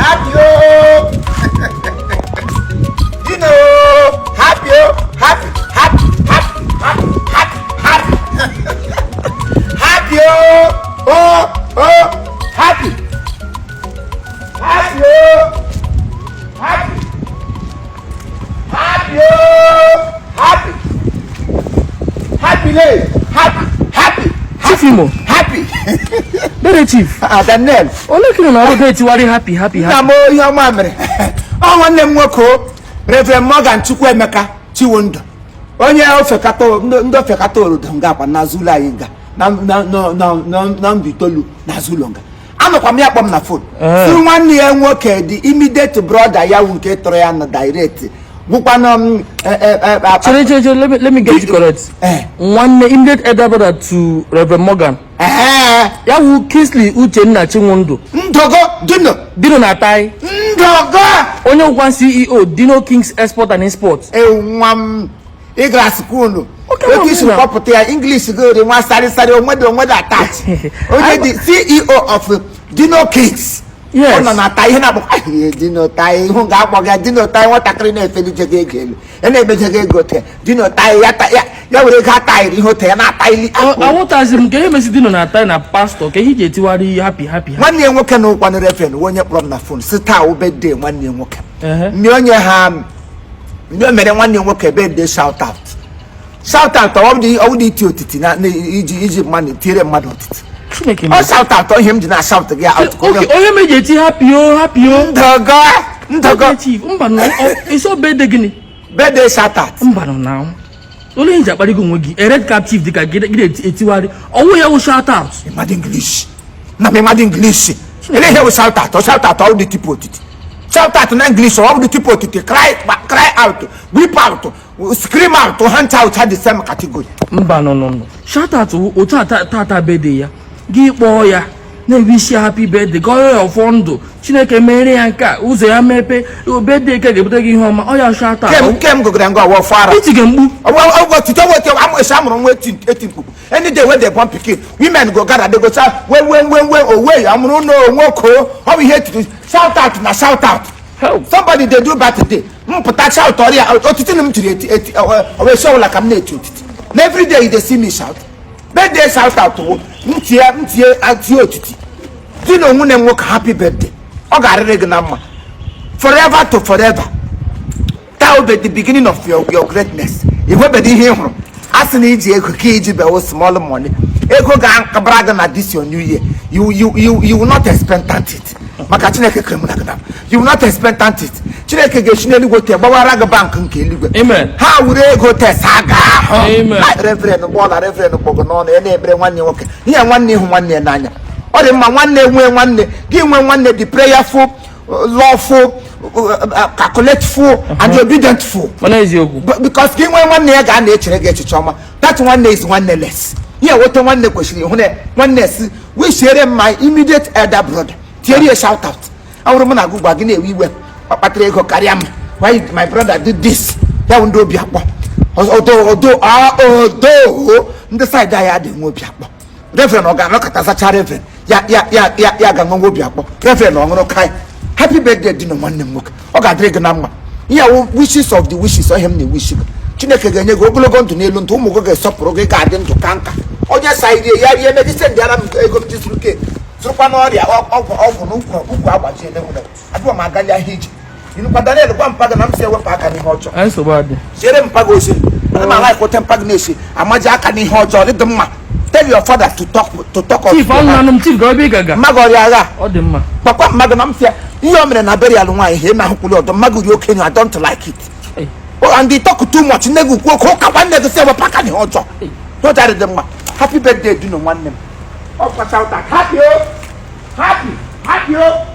Happy o. Dino, happy o, happy, happy, happy, happy, happy, happy. Happy o, o, o, happy. Happy o, happy. Happy o, happy. Happy le, happy, happy. Chief Imo. Happy. Dede Chief. Ah, Daniel. Olee ka ị nọ na ọrụ etiwarị happy, happy, Nna happy? m, ihe ọma mere. Ọ nwanne m nwoke o, Reverend Morgan Chukwuemeka Chiwundụ, onye ofekata ndị ofekata orodo nga akwa n'azụ ụlọ anyị nga na mba itoolu n'azụ ụlọ nga. Anọkwa m ya kpọ m na phone, si nwanne ya nwoke, the immediate brother ya, wu nke tọrọ ya na direct, gwụkwana m. Chere, chere, chere, let me get you correct. Nwanne, immediate elder brother to Reverend Morgan. Ya wụ Kingsley Uchenna Chinwundụ. Ndogo Dino. Dino na Tai. Ndogo. Onye nwekwa CEO Dino Kings Export and Import. Ewu nwa m, ị gara school. Okay, otu isi mama. kpọpụta ya English gị ori nwa sarịsarị onwede onwede attach onye dị CEO of Dino Kings. Ọ nọ na ta ihe na-akpọ Dino Tai ihu ga-akpọ gị Dino Tai. Nwatakịrị na-efelije gị ego elu ya na-emeje gị ego te Dino Tai ya ya ya were ego ataghịrị ihe ote ya na-ata ili. Aghọtazi m nke ihe mesi Dino na Tai na pastor ka ihe ji etiwarị happy, happy, happy. Nwanne ya nwoke na ụkwanụ reverend wụ onye kpọrọ m na phone si taa wụ birthday nwanne ya nwoke. Ndị onye ha ndị o mere nwanne ya nwoke birthday shout out, shout out. Ọ dị iti otiti na iji mmadụ tiere mmadụ otiti. Chineke Ọ shout out ihe m ji na shout gị out. Okay, onye meji eti happy o, happy o. Ndogo, ndogo. Okay, Chief, mba nọ, iso birthday gịnị? Birthday shout out. Mba nọ na olee ihe ji akparị gị onwe gị, a red cap chief dịka gị na-etiwarị ọwụ ya wụ shout out? Ịmadị English na m ịmadị English. Ele ihe wụ shout out? Ọ shout out ọ dị tipu otiti. Shout out na English ọ dị tipu otiti, cry, cry out, weep out, scream out, ha ncha out the same category. Mba, nọ nọ nọ, shout out wụ otu a tata birthday ya, gị kpọọ ya na-ewe isi happy birthday, gọọ ya ọfọ ndụ, Chineke mere ya nke a, ụzọ ya mepe, birthday ke ga-ebute gị ihe ọma. Ọ ya shout out. Kem gụgara nga ọwọ fara. Itige mkpu. Otito wote esi amụrụ nwa eti eti mkpu. Any day wey they born pikin, women go gather, they go shout we we we we owe amụrụ no nwoke. Ọ bụ ihe etiri shout out na shout out. Help. Somebody dey do birthday, m pụta shout ọrịa otiti na m tiri eti eti owe esi ọbụla ka m na-eti otiti na every day you dey see me shout birthday shout out wo m tie m tie tie otiti di na onwunye m nwoke happy birthday. Ọ ga-arịrị gị na mma forever to forever. Taa will be the beginning of your greatness. Ị nwebeghị ihe ị hụrụ a sị na iji ego ka iji bewo small money, ego ga-akabara gị na this your new year. You will not expect it, maka Chineke kere mụ na gị na you will not expect it. Chineke ga-esi n'eluigwe te gbawara gị bank nke eluigwe. Amen. Ha were ego tesa ga ahụ. Amen. Reverend bọọla, reverend kpọgụ n'ọnụ ya na-ebere nwanne nwoke ihe nwanne ịhụ nwanne ya n'anya. Ọ dị mma nwanne nwee nwanne gị, nwee nwanne dị prayerful, lawful, calculateful and obedientful. Mana eziokwu. Because gị nwee nwanne ya ga na-echere gị echiche ọma. That nwanne is nwanne less ihe wote nwanne kwesịrị ịhụ na nwanne si wishiere m my immediate elder brother, tiere ya shout out. Awụrụ m na agụ gwa gị na-ewe iwe ọ kpatara ego karịa m. Why my brother did this? Ya bụ ndị obi akpọ odo odo odo ndị side anyị adịghị nwe obi akpọ. Reverend ọ ga-anọkọta zacha reverend ya ya ya ya ya ga-nwe obi akpọ. Reverend ọ ṅụrụ kai. Happy birthday dị na nwanne m nwoke, ọ ga-adịrị gị na mma. Ihe wụ wishes of the wishes. Ihe m na-ewish gị, Chineke ga-enye gị ogologo ndụ n'elu ndụ, ụmụ gị ga-esọpụrụ gị, ga-adị ndụ ka nka. Onye sa rie ya rie megide ndị ara m ego m ji zụrụ cake zụrụkwa n'ọrịa ọgwụ ọgwụ na ukwu ukwu agbaji edewere abụọ m agali ahịa ije. Ịnụkwa, Daniel, gwa mpa gị na m si ewepụ aka n'ihe ọjọọ. Anyị nsogbu adị. Chere mpa gị ozi. Ana m ala ekwete mpa gị na-esi amaji aka n'ihe ọjọọ dị mma. Tell your father to talk of Chief, ọnụ anụ m, chief, ga ebe ị gaga. Mmadụ ọrịa agha. Ọ dị mma. Papa mmadụ na m sị ya ihe o mere na burial nwaanyị ihe na-ahụkwuli ọdọ mmadụ ri okenye. I don't like it. Hey. Oh, and they talk too much. Nne gị kwuo ka ụka nwanne gị si ewepụ aka n'ihe ọjọọ n'ụja dị mma. Happy birthday dino nwanne m. Ọ kwa shout out happy o, happy, happy o.